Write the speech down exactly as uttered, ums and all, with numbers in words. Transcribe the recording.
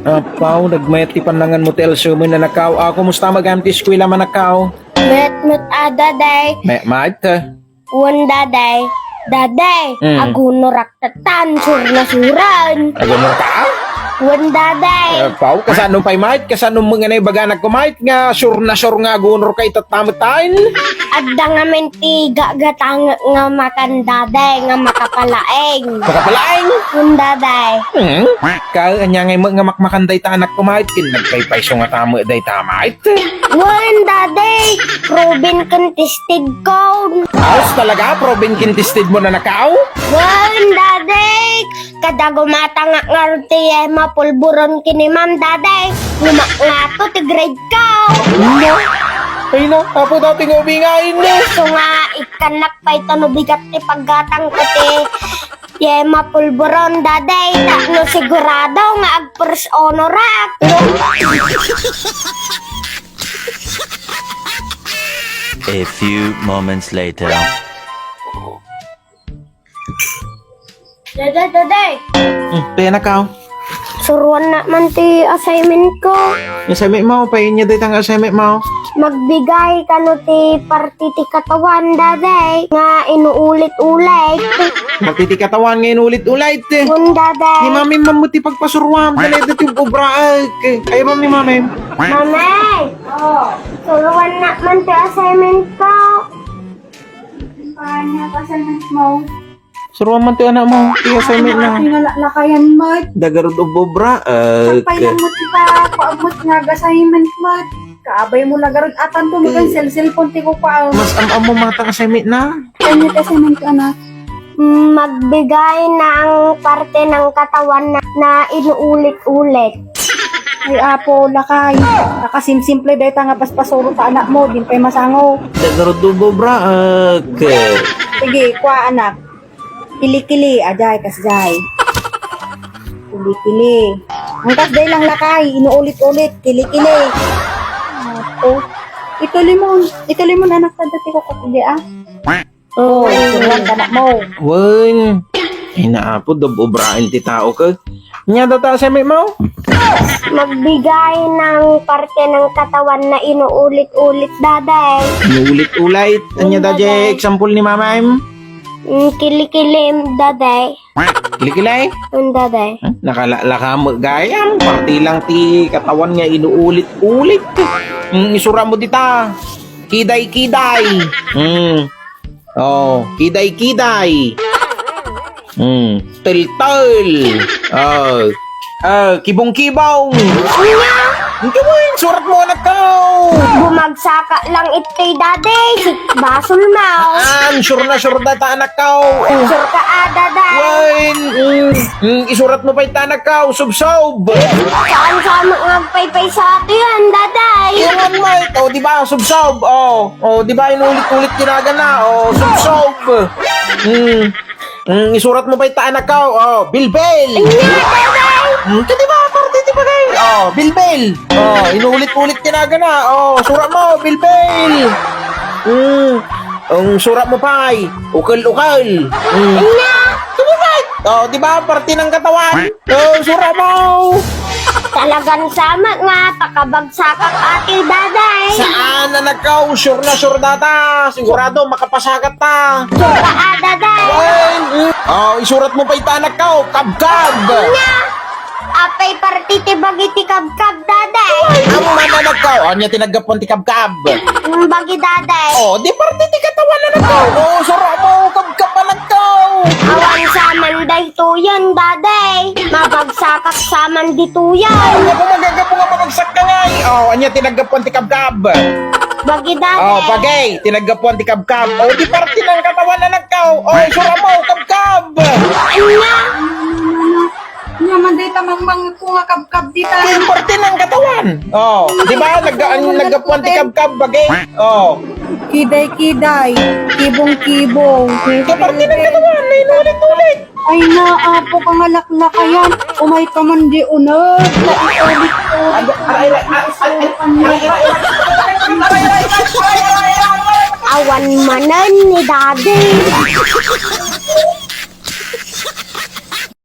Apaw, nagmayat ti pannanganmo ti alsemen, anakkaw. A, kumusta met gayam ti eskuela, anakkaw? Mayat met a, Daday. Mayat met? Wen, Daday. Daday, hmm, agunorak tattan, surnasuran. Agunorka? Wen, Daday. Apaw, kasano pay met? Kasano met nga naibaganak met nga surnasur nga agunorka itatta metten? Adda ngamin ti gagatangek nga makan, Daday, nga makapalaeng. Makapalaeng? Wen, Daday. Hmm? Ka, ania ngay met nga makmakan dayta, anakko met? Ken nagpaypayso ngata met dayta met? Wen, Daday. Proven ken tested ko. Aws, talaga? Proven ken tested mo, anakkaw? Wen, Daday. Kada gumatangak ngarud ti yema pulburon ken ni Ma'am, Daday, gumakngato ti grade ko. Ay na, ay na, apo dati nga ubingain ni. Isu nga, ikkannak pay ta no bigat ti paggatangko ti yema pulburon, Daday, tapno sigurado nga ag-first honorak. A few moments later. Daday, Daday! Hmm, ti anakkaw? Suruannak man ti assignment ko. Assignment mo, pay ania dayta nga assignment mo? Magbigay kano ti parte ti katawan, Daday, nga inuulit-ulit. Parte ti katawan nga inuulit-ulit? Wen, Daday. Ni Mami man met ti pagpasuruam, dala dayta ti ubraek. Ay, Mami, Mami. Mami! Oh. Suruannak man ti assignment ko. Paano ka sa mo? Suruan man ti anakmo, ti assignment na. Ano nga lakayan mo? Dagarud ubobra, ah, sakpay lang mo ti pa, paabot nga assignment mo. Kaabay mo lagarud atan to, magan cell-, cellphone ti ko pa. Mas am-am mo matang assignment na. Ano ti assignment ko, anak? Magbigay ng parte ng katawan na, na inuulit-ulit. Ay, apo, lakay. Nakasimsimple dayta nga paspasuro ta anakmo, din pay masango. Dagarud ubobra, ah, ke. Sige, kua, anak. Kili-kili, ajay, kasjay. Kili-kili. Ang kasjay lang lakay, inuulit-ulit, kili-kili. Apo. Ituloy mo, ituloy mo, anak, kada ti ko, ah. Oh, suruan ka na mo. Wen. Ay, naapo, dub-ubraen ti tao ka. Nia data assignment mo? Magbigay ng parte ng katawan na inuulit-ulit, Daday. Inuulit-ulit? Ania, Daday, example ni Mama, em? Mm, kili-kili, Daday. Kili-kili? Mm, Daday. Hmm? Nakalaka mo gayam. Parte lang ti katawan nga inuulit-ulit. Mm, isura mo dita. Kiday-kiday. Mm. Oh, kiday-kiday. Hmm, teltel. Oh. Ah, kibong-kibong. Ania? Ikaw, surat mo, anak ko. Bumagsaka lang iti, Daddy. Si basol mo. An, sure na sure data, anak ko. Sure ka, ah, Daday? Wen, mm, mm, isurat mo pa ita, anak ko. Subsob. Saan sa mga paypay sa ato yan, Daday? Yan, Mike. Oh, di ba? Subsob. Oh. Oh, di ba inulit-ulit kinagana? Oh, subsob. Hmm. Hmm, isurat mo pa ita, anak ko. Oh, bilbil. Ania, Daday? Hmm, ka di ba? Parte ti bagay. Oh, bilbil. Oh, inulit-ulit kinagana. Oh, surat mo, bilbil. Hmm. Ang surat mo pa ay ukel-ukel. Hmm. Ania? Tumubay. Oh, di ba? Parte ng katawan. Oh, sura mo! Talagan sama nga, pakabagsakak ati, Daday. Saan, anak ko? Sure na sure data. Sigurado, makapasakat ta. Sure ka, ah, Daday? Ay, mm. Oh, isurat mo pa ita, anak ko. Kabkab. Ania? Apay parte ti bagi ti kabkab, Daday? Amman, anak ko. Ania ti naggapuan ti kabkab? Mm, bagi, Daday. Oh, di parte ti katawan, anak ko. Oh, sura mo, kabkab, anak ko. Awan saman daytoyen, Daday. Mabagsakak saman ditoyen. Ania ko magagapu nga mabagsak ka ngay? Oh, ania ti naggapuan ti kabkab? Bagi, Daday. Oh, bagi, ti naggapuan ti kabkab. Oh, di parte ng katawan, anak ko. Oh, sura mo, kabkab. Ania? Ania man dayta mangmangko nga kabkab dita? Ti parte ng katawan. Oh, di ba? Nag-, ang naggapuan ti kabkab, bagi. Oh. Kiday-kiday, kibong-kibong. Ti parte ng katawan, na inulit-ulit. Ay, naapo ka nga laklakayan. Umay ka man di uneg. Naiulit-ulit. Awan manen ni Daddy.